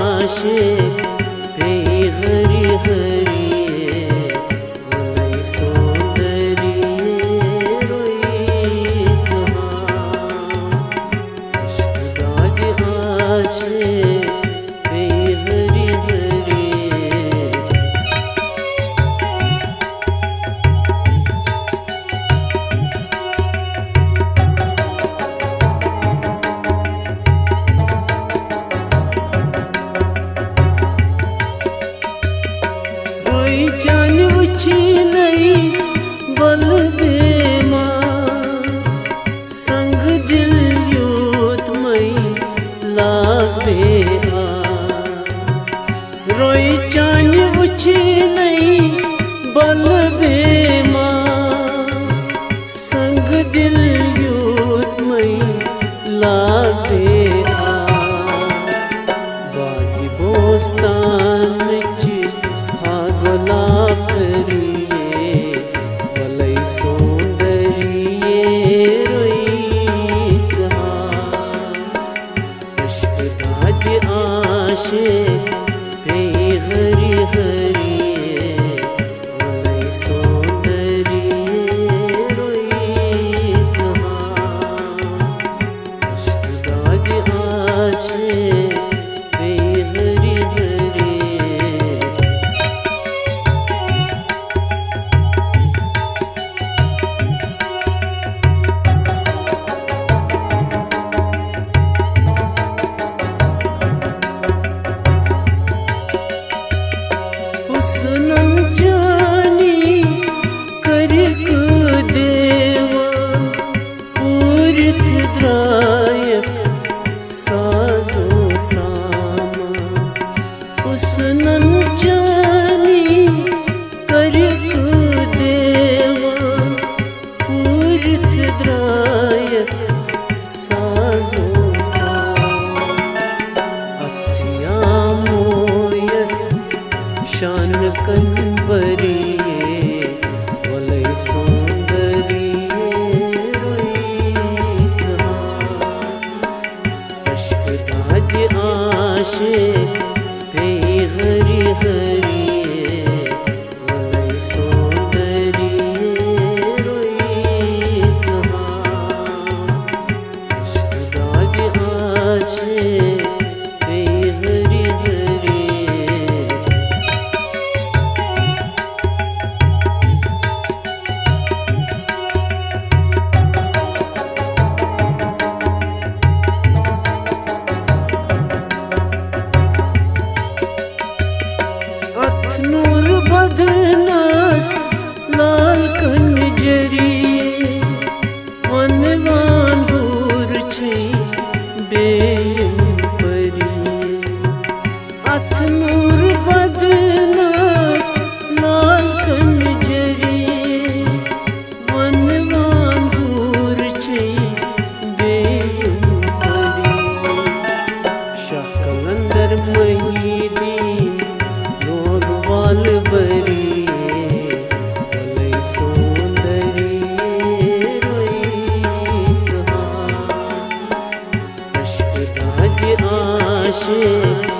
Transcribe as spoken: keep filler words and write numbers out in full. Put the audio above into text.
عاشق پیٚیہِ ہری ہری، وَلَے سونٛدریے روٚیہِ ژٕ ہاو۔ عشق دادِ عاشق پیٚیہِ ہری ہری۔ روٚے چانہِ وٕچھِنَے بَلہٕ بیمار، سنٛگ دِل یوٗت مَے لاگ بیمار۔ روٚے چانہِ وٕچھِنَے بَلہٕ بیمار، سنٛگ دِل یوٗت مَے لاگ بیمار۔ باغِ بوستانٕچ ہا گۄلاب تٔریے، وَلَے سونٛدریے روٚیہِ ژٕ ہاو۔ عشق دادِ عاشق پیٚیہِ ہری ہری، وَلَے سونٛدریے روٚیہِ ژٕ ہاو۔ عشق دادِ عاشق پیٚیہِ ہری ہری۔ حُسنن چانی کٔرِکھ دیوان، پوٗرِتھ درٛایَکھ سازو سامان۔ حُسنن چانی کٔرِکھ دیوان، پوٗرِتھ درٛایَکھ سازو سامان۔ اَتھ سیامویَس شانہٕ کَنہِ بٔریے، وَلَے سونٛدریے روٚیہِ ژٕ ہاو۔ عشق دادِ عاشق پیٚیہِ ہری ہری، وَلَے سونٛدریے روٚیہِ ژٕ ہاو۔ عشق دادِ عاشق پیٚیہِ ہری ہری۔ اَتھ نوٗر بدنَس لال کَنہِ جٔری، وَنہٕ وان حوٗر چھے بیٚیہِ پٔری۔ اَتھ نوٗر بدنَس لال کَنہِ جٔری، وَنہٕ وان حوٗر چھے بیٚیہِ پٔری۔ شاہ قلندر محی الدین لوگ وال بٔری، وَلَے سونٛدریے روٚیہِ ژٕ ہاو۔ عشق دادِ عاشق